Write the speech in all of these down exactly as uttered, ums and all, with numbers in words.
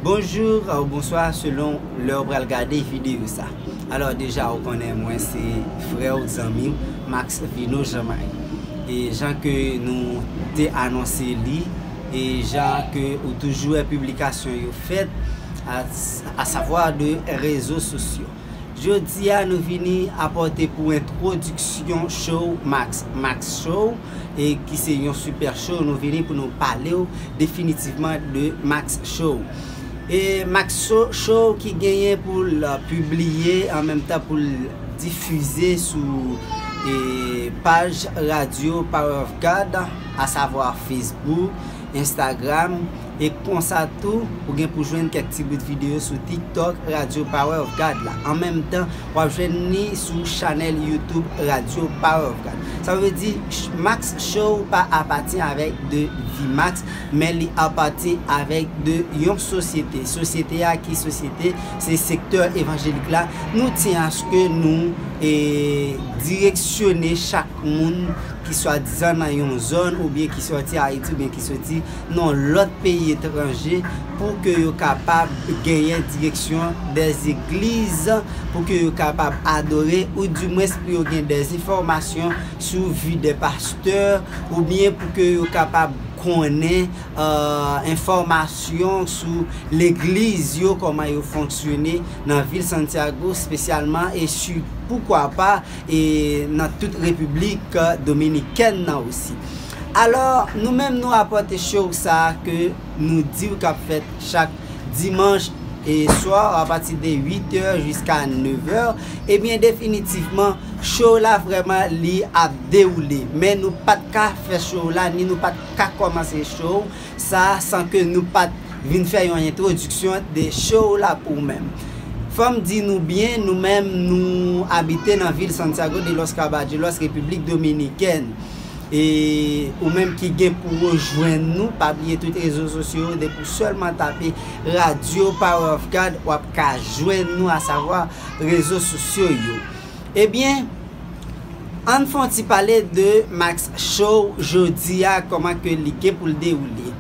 Bonjou ou bonswa selon lè ou pral gade videyo sa. Alò deja ou konnen mwen se frè w, zanmi w, Max Vino Jean Marie. E jan ke nou te anonse li, e jan ke ou toujou wè piblikasyon yo fèt, a, a savwa de rezo sosyo. Jodi a nou vini apòte pou entwodiksyon show Max, Max Show, e ki se yon super show, nou vini pou nou pale w definitivman de Max Show. E Max Show, Show ki genyen pou l pibliye, an menm tan pou l difize sou, e, paj radyo Power of God, a savwa Facebook, Instagram, e konsa tou ou gen pou jwenn kèk ti bout videyo sou TikTok Radyo Power of God la. An menm tan, w ap jwenn li sou chanèl YouTube Radyo Power of God. Sa vle di, Max Show pa apatyen avèk de Vimax, men li apatyen avèk de yon sosyete. Sosyete a ki sosyete? Se sektè evanjelik la. Nou tyen aske nou, e, direksyone chak moun ki swadizan nan yon zòn oubyen ki sòti Ayiti oubyen ki sòti nan lòt peyi etranje pou ke yo kapab genyen direksyon dè zegliz, pou ke yo kapab adore, ou dimwens pou yo gen dè enfòmasyon sou vi dè pastè, oubyen pou ke yo kapab konnen, e, enfòmasyon sou legliz yo, kòman yo fonksyone nan vil Santiago espesyalman, e si, poukwa pa, e nan tout Repiblik Dominikèn nan osi. Alò, nou menm nou apòte show sa a ke nou di w k ap fèt chak dimanch e swa apati de uit è jiska nèf è. Ebyen, definitivman, show la vrèman li ap dewoule. Men nou pa t ka fè show la, ni nou pa t ka kòmanse show sa san ke nou pa t vin fè yon entwodiksyon de show la pou ou menm. Fò m di nou byen, nou menm nou abite nan vil Santiago de los Caballeros, Repiblik Dominikèn. E ou menm ki gen pou rejwenn nou, pa bliye tout rezo sosyo yo, depi w sèlman tape Radyo Power of God, w ap ka jwenn nou, a savwa rezo sosyo yo. Ebyen, ann fè yon ti pale de Max Show jodi a, kòman ke li gen pou l dewoule.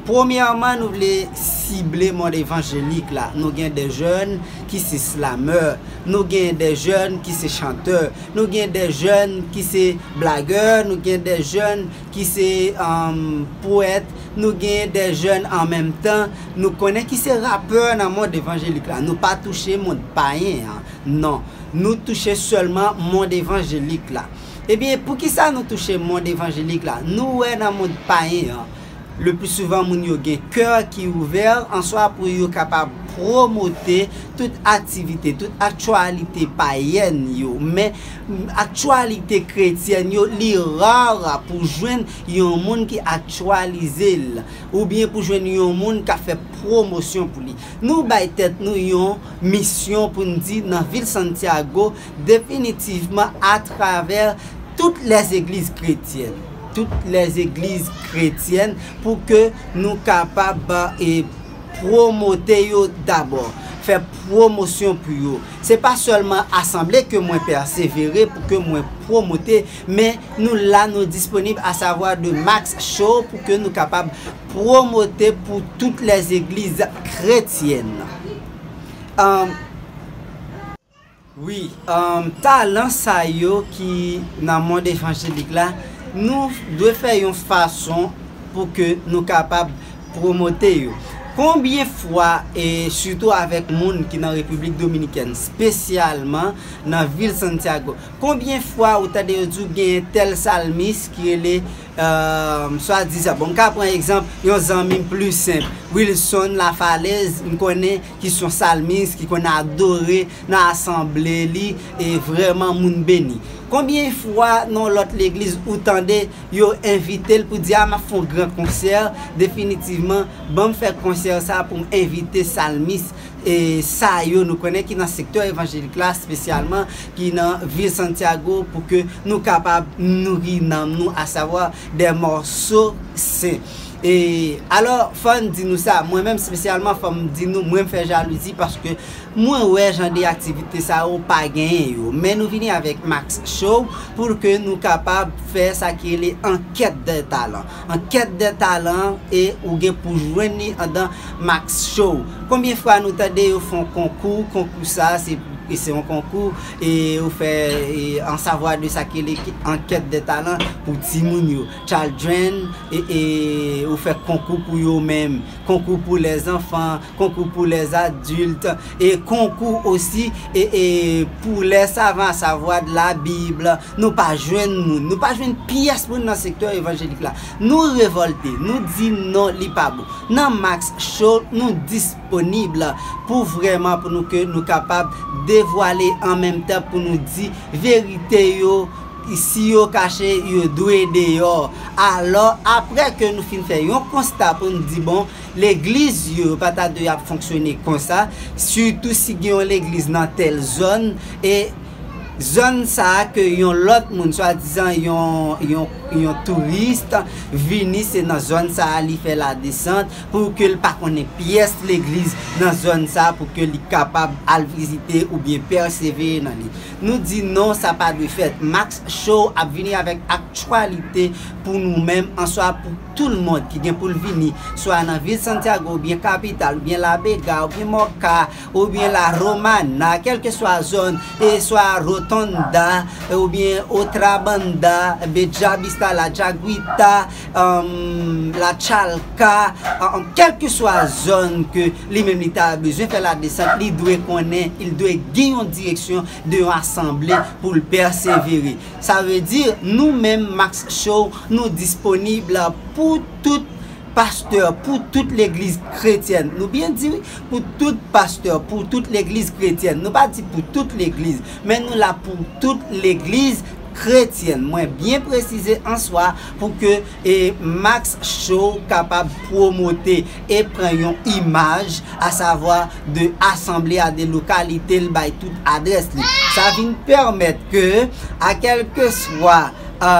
Premyèman, nou vle sible mond evanjelik la. Nou gen de jèn ki se slamè, nou gen de jèn ki se chantè, nou gen de jèn ki se blagè, nou gen de jèn ki se, um, powèt, nou gen de jèn an menm tan, nou konnen ki se rapè nan mond evanjelik la. Nou pa touche mond payen an, non. Nou touche sèlman mond evanjelik la. Ebyen, poukisa nou touche mond evanjelik la? Nou wè nan mond payen an, le pli souvan moun yo gen kè ki ouvè an swa pou yo kapab pwomote tout aktivite, tout aktyalite payèn yo. Men aktyalite kretyèn yo, li ra pou jwenn yon moun ki aktyalize l, oubyen pou jwenn yon moun k ap fè pwomosyon pou li. Nou bay tèt nou yon misyon pou n di nan vil Santiago, definitivman atravè tout lèzegliz kretyèn. Tout lèzegliz kretyèn pou ke nou kapab, e, pwomote yo dabò, fè pwomosyon pou yo. Se pa sèlman asanble ke mwen pèsevere pou ke mwen pwomote, men nou la, nou disponib, a savwa de Max Show, pou ke nou kapab pwomote pou tout lèzegliz kretyèn. An, wi, an, talan sa yo ki nan mond evanjelik la, nou dwe fè yon fason pou ke nou kapab pwomote yo. Konbyen fwa, e sitou avèk moun ki nan Repiblik Dominikèn, espesyalman nan vil Santiago, konbyen fwa ou tande yo di w gen tèl salmis ki rele, e, swadizan, bon, m ka pran egzanp yon zanmi m pli senp, Wilson Lafalaise, m konnen ki se yon salmis, ki konn adore nan asanble li, e vrèman moun beni. Konbyen fwa nan lòt legliz ou tande yo envite l pou di, a, m ap fè yon gran konsè, definitivman, ban m fè konsè sa pou m envite salmis, e sa yo nou konnen ki nan sektè evanjelik la, espesyalman ki nan vil Santiago, pou ke nou kapab nouri nanm nou, a savwa de mòso sen. E alò, fò n di nou sa, mwen menm espesyalman, fò m di nou, mwen m fè jalouzi paske mwen wè jan de aktivite sa yo pa genyen yo. Men nou vini avèk Max Show pou ke nou kapab fè sa ki rele ankèt de talan. Ankèt de talan, e ou gen pou jwenn li andan Max Show. Konbyen fwa nou tande yo fè yon konkou, konkou sa, se e se yon konkou, e ou fè, e, an savwa de sa ki rele ankèt de talan pou timoun yo, children, e, e ou fè konkou pou yo menm, konkou pou lèzanfan, konkou pou lèzadilt, e konkou osi, e, e pou lèsavan, a savwa de la Bib. Nou pa jwenn moun, nou pa jwenn pyès moun nan sektè evanjelik la. Nou revòlte, nou di non, li pa bon. Nan Max Show, nou disponib pou vrèman pou nou ke nou kapab devwale an menm tan pou nou di verite yo, si yo kache, yo dwe deyò. Alò, apre ke nou fin fè yon konsta pou nou di, bon, legliz yo, yo pa ta dwe ap fonksyone konsa, sitou si gen yon legliz nan tèl zòn, e zòn sa a ke yon lòt moun, swadizan yon, yon, yon touris, vini, se nan zòn sa a li fè ladesant, pou ke l pa konnen pyès legliz nan zòn sa a, pou ke li kapab al vizite oubyen pèsevere nan li. Nou di non, sa pa dwe fèt. Max Show ap vini avèk aktyalite pou nou menm, answa pou tout moun ki gen pou l vini, swa nan vil Santiago, oubyen kapital, oubyen La Vega, oubyen Moca, oubyen La Romana, kèlkeswa zòn, e swa Rotonda, oubyen Otra Banda, Bella Vista, La Jaguita, um, La Chalca, um, kèlkeswa zòn ke li menm li ta bezwen fè ladesant, li dwe konnen, li dwe gen yon direksyon de yon asanble pou l pèsevere. Sa vle di, nou menm, Max Show, nou disponib pou tout pastè, pou tout legliz kretyèn. Nou byen di, wi, pou tout pastè, pou tout legliz kretyèn. Nou pa di pou tout legliz, men nou la pou tout legliz kretyèn. Mwen byen presize answa pou ke, e, Max Show kapab pwomote e pran yon imaj, a savwa de asanble a, de lokalite l bay tout adrès li. Sa vin pèmèt ke, a kèlkeswa, a,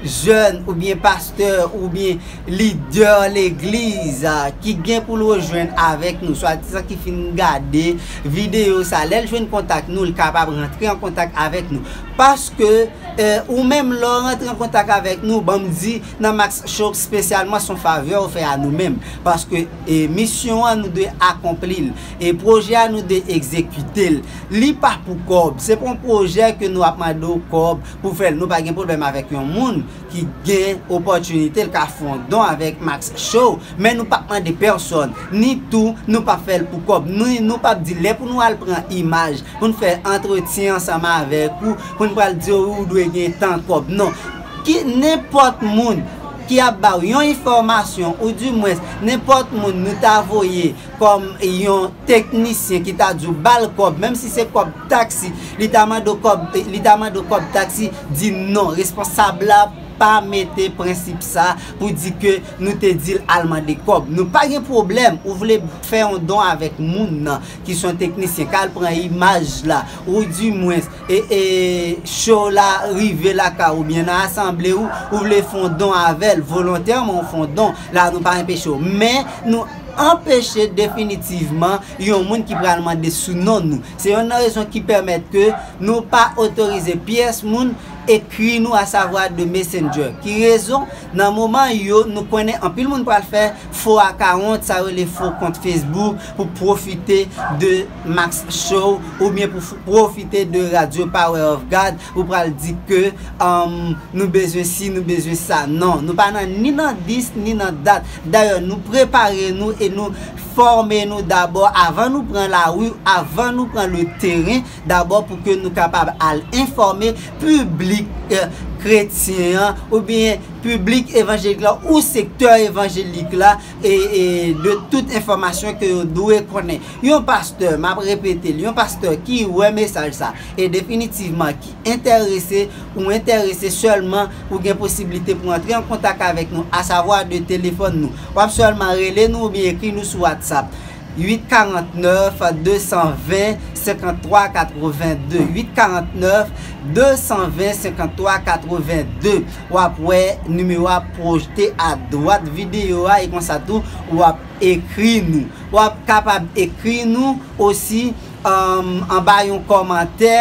jèn oubyen pastè oubyen lidè legliz, a, ki gen pou l rejwenn avèk nou, swadizan ki fin gade videyo sa, lè l jwenn kontak nou, l kapab rantre an kontak avèk nou. Paske, e, ou menm, lè w rantre an kontak avèk nou, ban m di, nan Max Show espesyalman, se yon favè ou fè a nou menm. Paske, e, misyon an, nou dwe akonpli l. E pwojè a, nou dwe egzekite l. Li pa pou kòb. Se pa yon pwojè ke nou ap mande w kòb pou fè l. Nou pa gen pwoblèm avèk yon moun ki gen opòtinite, l ka fè yon don avèk Max Show, men nou p ap mande pèsòn, ni tou, nou p ap fè l pou kòb. Nou, nou p ap di lè pou nou al pran imaj, pou n fè antretyen ansanm avèk ou, pou n pral di w ou dwe gen tan kòb. Non. Ki, nenpòt moun ki ap ba w yon enfòmasyon, oudimwens, nenpòt moun nou ta voye kòm yon teknisyen ki ta di w ba l kòb, menm si se kòb taksi, li ta mande w kòb, li ta mande w kòb taksi, di non. Responsab la pa mete prensip sa pou di ke nou te di l al mande kòb. Nou pa gen pwoblèm, ou vle fè yon don avèk moun nan, ki se yon teknisyen, k al pran imaj la, oudimwens, e, e, show la rive lakay ou, oubyen nan asanble ou, ou vle fè yon don avè l, volontèman ou fè yon don, la nou pa anpeche w. Men, nou anpeche definitivman yon moun ki pral mande sou non nou. Se yonn nan rezon ki pèmèt ke nou pa otorize pyès moun ekri nou, a savwa de Messenger. Ki rezon? Nan moman yo, nou konnen anpil moun pral fè fo akawont, sa yo rele fo kont Facebook, pou pwofite de Max Show, oubyen pou f-, pwofite de Radio Power of God, pou pral di ke, um, nou bezwen si, nou bezwen sa. Non, nou pa nan ni nan dis, ni nan dat. Dayè, nou prepare nou e nou fòme nou dabò avan nou pran lari, avan nou pran le teren, dabò pou ke nou kapab al enfòme piblik, eh, kretyen an, oubyen piblik evanjelik la, ou sektè evanjelik la, e, e de tout enfòmasyon ke yo dwe konnen. Yon pastè, m ap repete l, yon pastè ki wè mesaj sa, e definitivman ki enterese, ou enterese sèlman, ou gen posiblite pou antre an kontak avèk nou, a savwa de telefòn nou. W ap sèlman rele nou oubyen ekri nou sou WhatsApp. Uit karantnèf, de san ven, senkanntwa katrevenndde, uit karantnèf de san ven senkanntwa katrevenndde. W ap wè nimewo a pwojte adwat videyo a, e konsa tou w ap ekri nou. W ap kapab ekri nou osi, um, anba yon kòmantè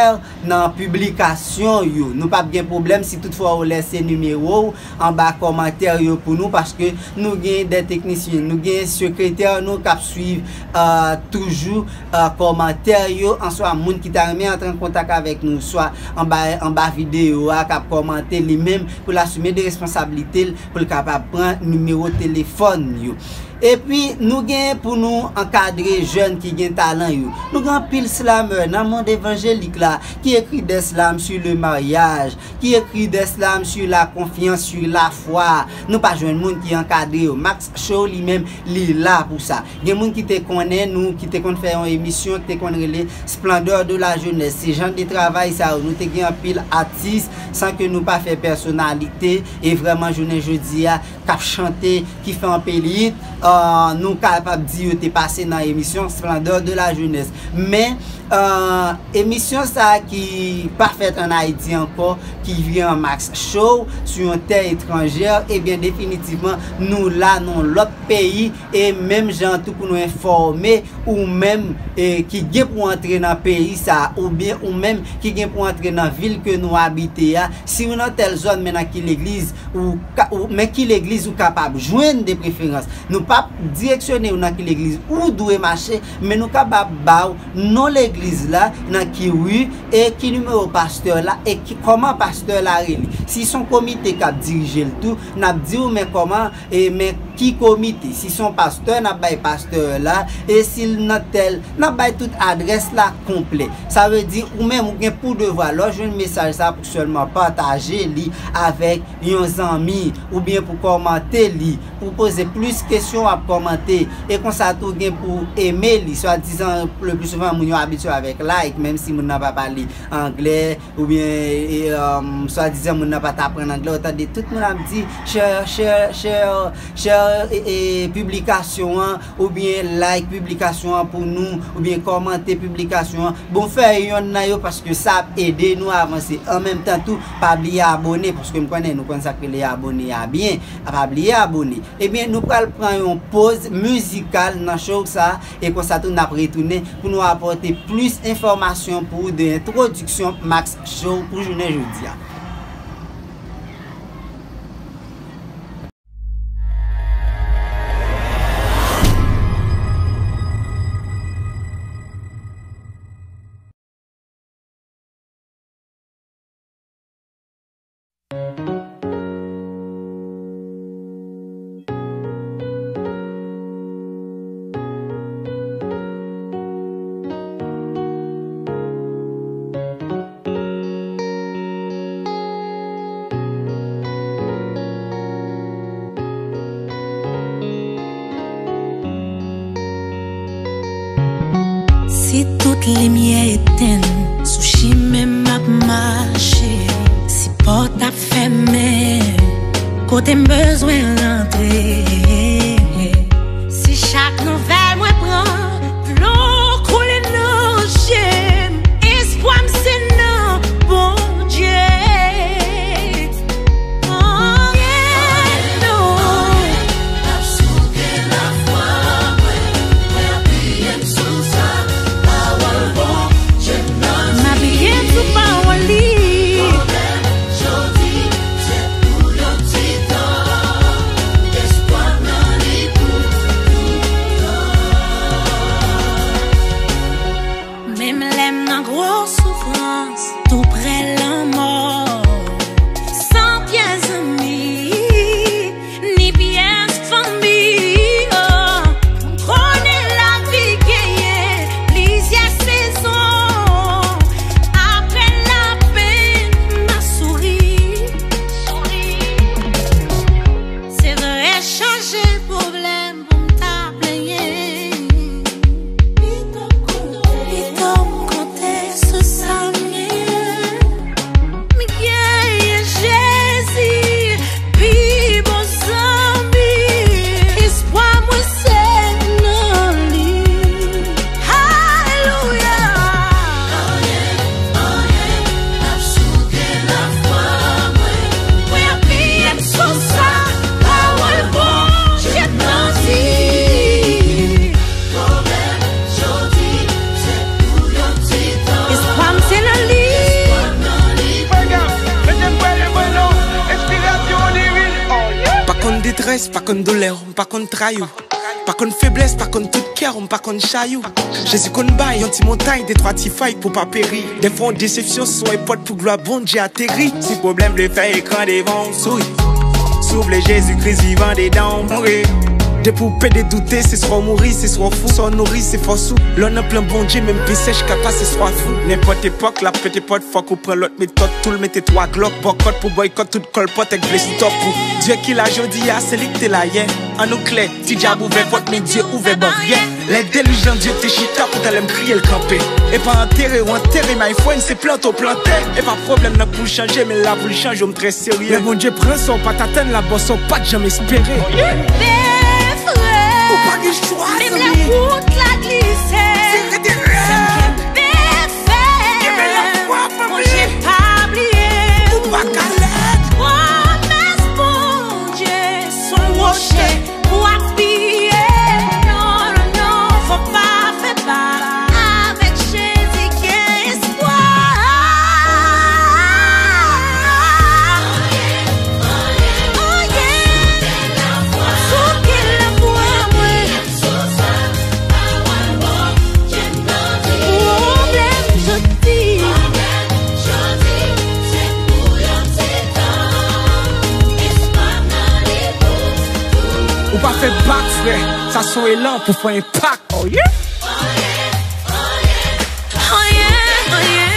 nan piblikasyon yo. Nou p ap gen pwoblèm si toutfwa ou lèse nimewo w anba kòmantè yo pou nou, paske nou gen de teknisyen, nou gen sekretè nou k ap swiv, euh, toujou, euh, kòmantè yo, answa moun ki ta renmen antre an kontak avèk nou, swa anba, anba videyo a, k ap kòmante li menm, pou l asime de responsablite l, pou l kapab pran nimewo telefòn yo. Epi, nou gen pou nou ankadre jèn ki gen talan yo. Nou gen anpil slamè nan mond evanjelik la ki ekri de slam sur le mariage, ki ekri de slam sur la confiance, sur la foi. Nou pa jwenn moun ki ankadre yo. Max Show li menm, li la pou sa. Gen moun ki te konnen nou, ki te konn fè yon emisyon, ki te konn rele Splendeur de la Jeunesse. Se jan de travay sa yo. Nou te gen anpil atis, san ke nou pa fè pèsonalite, e vrèman, jounen jodi a, k ap chante, ki fè anpil hit, euh, nou kapab di yo te pase nan emisyon Splendeur de la Jeunesse. Men, euh, emisyon sa a ki pa fèt ann Ayiti ankò, ki vire an Max Show sou yon tè etranjè, ebyen, definitivman, nou la nan lòt peyi, e menm jan tou pou nou enfòme ou menm, e, ki gen pou antre nan peyi sa a, oubyen ou menm ki gen pou antre nan vil ke nou abite a, si w nan tèl zòn, men nan ki legliz ou ka, ou, men ki legliz ou kapab jwenn de preferans. Nou p ap direksyone w nan ki legliz ou dwe mache, men nou kapab ba w non legliz la, nan ki ri, e ki nimewo pastè la, e ki, kòman pastè la rele. Si s on komite k ap dirije l tou, n ap di w men kòman, e men ki komite. Si s on pastè, n ap bay pastè la, e si l nan tèl, n ap bay tout adrès la konplè. Sa vle di, ou menm, ou gen pou devwa, lè w jwenn mesaj sa, pou sèlman pataje li avèk yon zanmi, oubyen pou kòmante li, pou poze plis kesyon, w ap kòmante. E konsa tou, gen pou eme li. Swadizan, le pli souvan, moun yo abitye avèk like, menm si moun nan pa pale anglè, oubyen, e, um, swadizan moun nan pa t aprann anglè, ou tande tout moun ap di, share, share, share, share, e, e, piblikasyon an, oubyen like piblikasyon an pou nou, oubyen kòmante piblikasyon an. Bon, fè yonn nan yo, paske sa ap ede nou avanse. An menm tan tou, pa bliye abone, paske m konnen nou konn sa k rele abone a byen. Pa bliye abone. Ebyen, nou pral pran yon poz mizikal nan show sa, e konsa tou n ap retounen pou nou apòte plis enfòmasyon pou ou de entwodiksyon Max Show pou jounen jodi a. Si tout limyè etenn sou chimen m ap mache, si pòt ap fèmen kote m bezwen rantre, si chak nouvèl mwen pran dlo koule nan je m, espwa m se nan Bondye. Oh, yeah, no. M apiye sou pawòl li. Pès pa konn doulè, m pa konn trayi w. Pa konn feblès, pa konn tout kè, m pa konn chay ou. Jezi konn bay yon ti montay, de twa ti fay pou pa peri. Dèfwa yon desepsyon se yon pòt pou glwa Bondye ateri. Si pwoblèm vle fè ekran devan w, souri. Si w vle Jezi Kris vivan dedan w, mouri. Depi w pede doute, se swa w mouri, se swa w fou. Sa w nouri, se fòs ou. Lè w nan plan Bondye, menm pen sèch ka pase swaf ou. Nenpòt epòk, l ap pete pòt, fòk ou pran lòt metòd. Tou l mete twa glòk, bòkòt pou bòykòt, tout kòlpòt èk vle sou tòp ou. Dye ki la jodi a, se li k te la yè. Ann nou klè, ti dyab ouvè pòt, men Dye ouvè baryè. Lè delij nan Dye te chita, poutan lè m kriye l kanpe. E pa antere w antere, my friend, se plante w plante. E pa pwoblèm nan k pou l chanje, men l la pou l chanje w, m trè serye. Lè Bondye pran sa w pa t atann, l ap ba w sa w pa t janm espere. Kenbe frè. Ou pa gen chwa, zanmi. Menm lè wout la glise. Se rete rèd. Kenbe fè. Kenbe lafwa, fanmi. Bondye pa bliye. Ou pa ka lèd. Pwomès Bondye se yon woche pou apiye. Non, non, non, fò pa fè pa. Avèk Jezi gen espwa. Oh yeah. Sou pye lafwa mwen. Pwoblèm jodi. Ou pa fè bak, frè. Sa se yon elan pou fè enpak. Oh yeah. Oh yeah, oh yeah.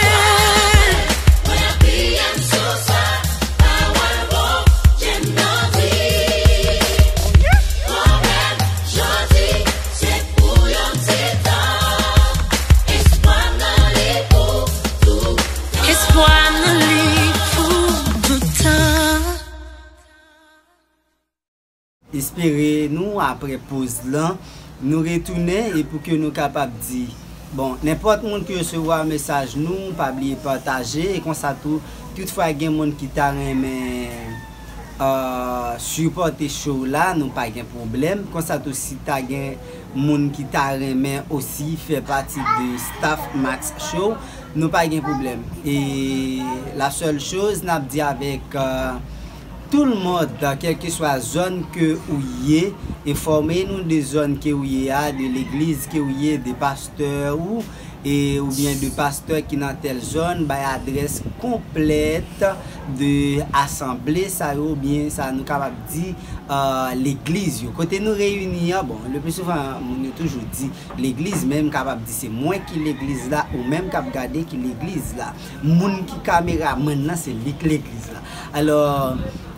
Espwa nan li pou toutan. Espere nou, apre poz lan, nou retounen e pou ke nou kapab di, bon, nenpòt moun ki resevwa mesaj nou, pa bliye pataje, e konsa tou, toutfwa gen moun ki ta renmen, euh, sipòte show la, nou pa gen pwoblèm. Konsa tou, si ta gen moun ki ta renmen osi fè pati de staff Max Show, nou pa gen pwoblèm. E la sèl choz n ap di avèk, euh, tout le monde, kèlkeswa zòn ke ou ye, enfòme nou de zòn ke ou ye a, de legliz ke ou ye, de pastè ou, e oubyen de pastè ki nan tèl zòn, bay adrès konplèt de asanble sa yo, oubyen sa nou kapab di, euh, legliz yo. Kote nou reyini an, bon, le pli souvan, moun yo toujou di legliz, men m kapab di se mwen ki legliz la, ou menm k ap gade ki legliz la. Moun ki kameramann nan, se li k legliz la. Alò,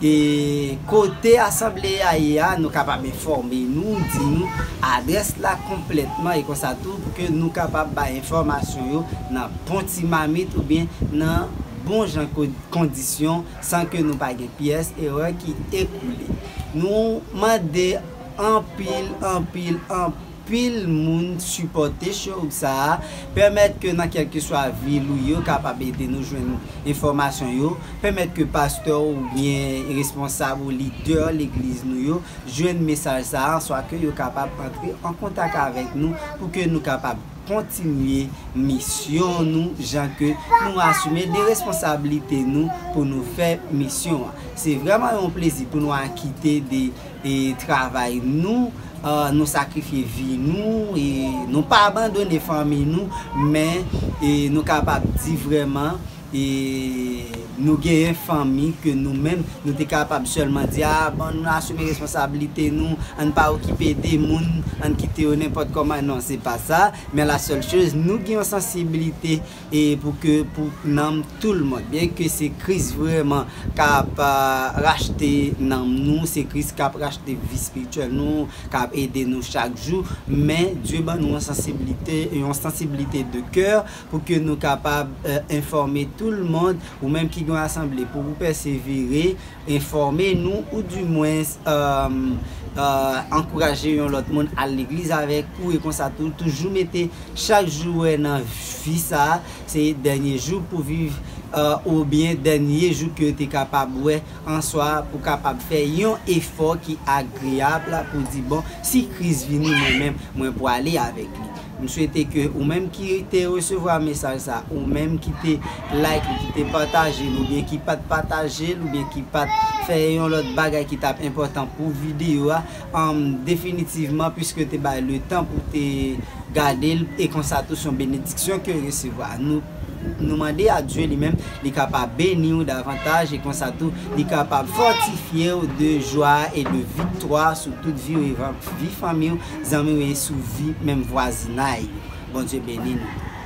e kote asanble a ye a, nou kapab enfòme nou, di nou adrès la konplètman, e konsa tou, pou ke nou kapab bay enfòmasyon yo nan bon ti mamit oubyen nan bon jan ko-, kondisyon, san ke nou pa gen pyès erè ki ekoule. Nou mande anpil, anpil, anpil moun sipòte show sa a, pèmèt ke nan kèlkeswa vil ou ye, yo kapab ede nou jwenn enfòmasyon yo, pèmèt ke pastè oubyen responsab ou lidè legliz nou yo jwenn mesaj sa a, swa ke yo kapab antre an kontak avèk nou pou ke nou kapab kontinye misyon nou, jan ke nou asime de responsablite nou pou nou fè misyon an. Se vrèman yon plezi pou nou akite de, e, travay nou, euh, nou sakrifye vi nou, e nou pa abandone fanmi nou, men, e nou kapab di vrèman, e nou genyen fanmi ke nou menm, nou te kapab sèlman di, a, bon, nou asime responsablite nou, ann pa okipe de moun, ann kite yo nenpòt kòman. Non, se pa sa. Men la sèl choz, nou gen yon sansiblite, e pou ke, pou nanm tout le monde. Byen ke se Kris vrèman k ap, euh, rachte nanm nou, se Kris k ap rachte vi espirityèl nou, k ap ede nou chak jou, men Dye ban nou yon sansiblite, yon sansiblite de kè, pou ke nou kapab, euh, enfòme tout le monde, ou menm ki gen yon asanble, pou ou pèsevere, enfòme nou, ou dimwens, euh, euh, ankouraje yon lòt moun al legliz avèk ou, e konsa tou, toujou mete chak jou wè nan vi sa, se dènye jou pou viv, euh, oubyen dènye jou ke yo te kapab wè an swa, pou kapab fè yon efò ki agreyab la, pou di, bon, si Kris vini, mwen menm, mwen pwale avèk li. M swete ke ou menm ki te resevwa mesaj sa, ou menm ki te like li, ki te pataje l, oubyen ki pa t pataje l, oubyen ki pa t fè yon lòt bagay ki t ap enpòtan pou videyo a, um, definitivman, piske te bay le tan pou te gade l, e konsa tou se yon benediksyon ke resevwa. Nou, nou mande a Dye li menm, li kapab beni w davantaj, e konsa tou, li kapab fòtifye w de jwa e de viktwa sou tout vi w, e vi fanmi w, zanmi w, e sou vi menm vwazinay. Bondye beni nou.